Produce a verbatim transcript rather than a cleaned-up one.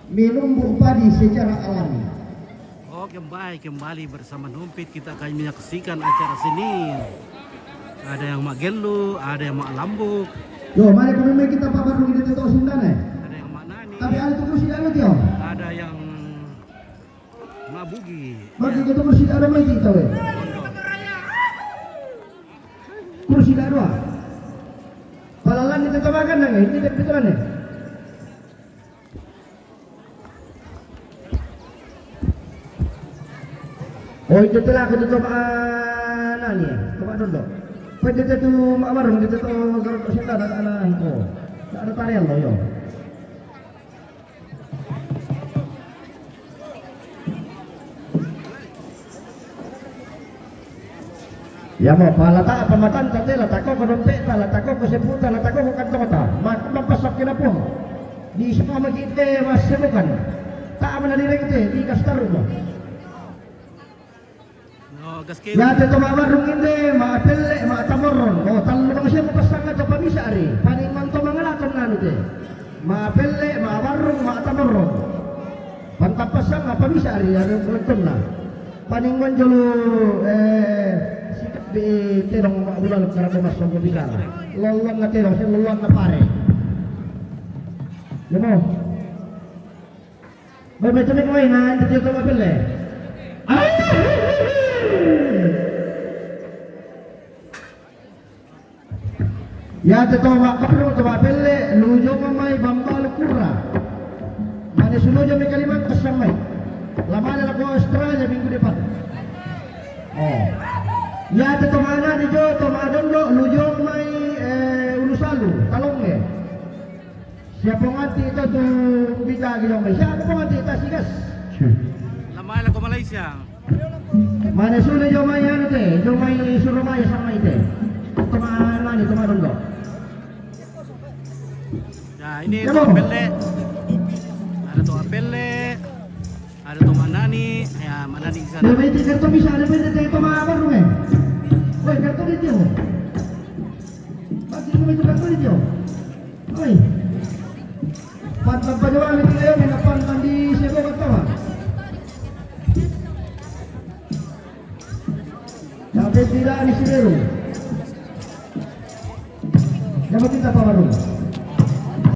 Menumbuk padi secara alami. Oke, baik, kembali bersama Numpit kita akan menyaksikan acara seni. Ada yang mak gelu, ada yang mak lambuk. Yo, mari kami kita pabar dulu kita tahu sindane. Ada yang mak nani. Tapi ada tuh kursi dalu, Tio. Ada yang mak bugi. Bagi kita kursi dalu mai kita, we. Kursi dalu, ah. Palalan kita tabakan nang, ini kita tabakan, eh. Oh, itu telah aku tutup, ah, nani, coba dulu. Pwede tu mak warung, dito tu garuk sila na anak ko. Ada tarian lo, yo. Ya mo, palata, pamatan, tate, latako ko dompet ta, latako ko seputa, latako ko kantota. Ma-, mapasok kinapuh. Di semua magite, mas sebukan. Ta mana direkte, di kastaru mo. No, gaske. Ya, te to mamarung inde, ma pelle, ma tamoron. O, tallo bang siya mapasang aja pamisa ari. Paning man to mangalaton nanu te. Ma pelle, ma warung, ma tamoron. Pantapasang, ma pamisa ari, ano ko na. Paning man jolo, eh, sikat di tenong ma bulal karabo mas songko bisa. Lolong na tenong, si lolong na pare. Yun mo. Bai, bai, tumik mai na, ande tiyo to ma pelle. Ay! Ya, te to ma kapro to ma pelle, lujo ma mai bambalu kura. Mane sulujo mi Kalimantan sang mai. Lamane la ko Australia minggu depan. Oh. Ya, te to ma nani jo, to ma dondo, lujo mai, eh, Ulusalu, Talonge. Siapa nganti itu tu bida gitu, mai. Siapa nganti tas igas? Lamai la ko Malaysia. Mane sulu jo mai anu te, jo mai Surabaya sang mai te. Toma nani, toma dondo. Ya, ini ya, to ma pelle. Ada to ma pelle. Ada to ma nani, ya, ma nani di sana. Ada baiti kartu bisa, ada baiti te to ma baru, eh. Woi, kartu di tiyo. Pasti itu kartu di tiyo. Oi. Pantang pajawan itu ya, mina pantang di sebo katawa. Tapi tidak di Siberong. Dapat kita pa warung.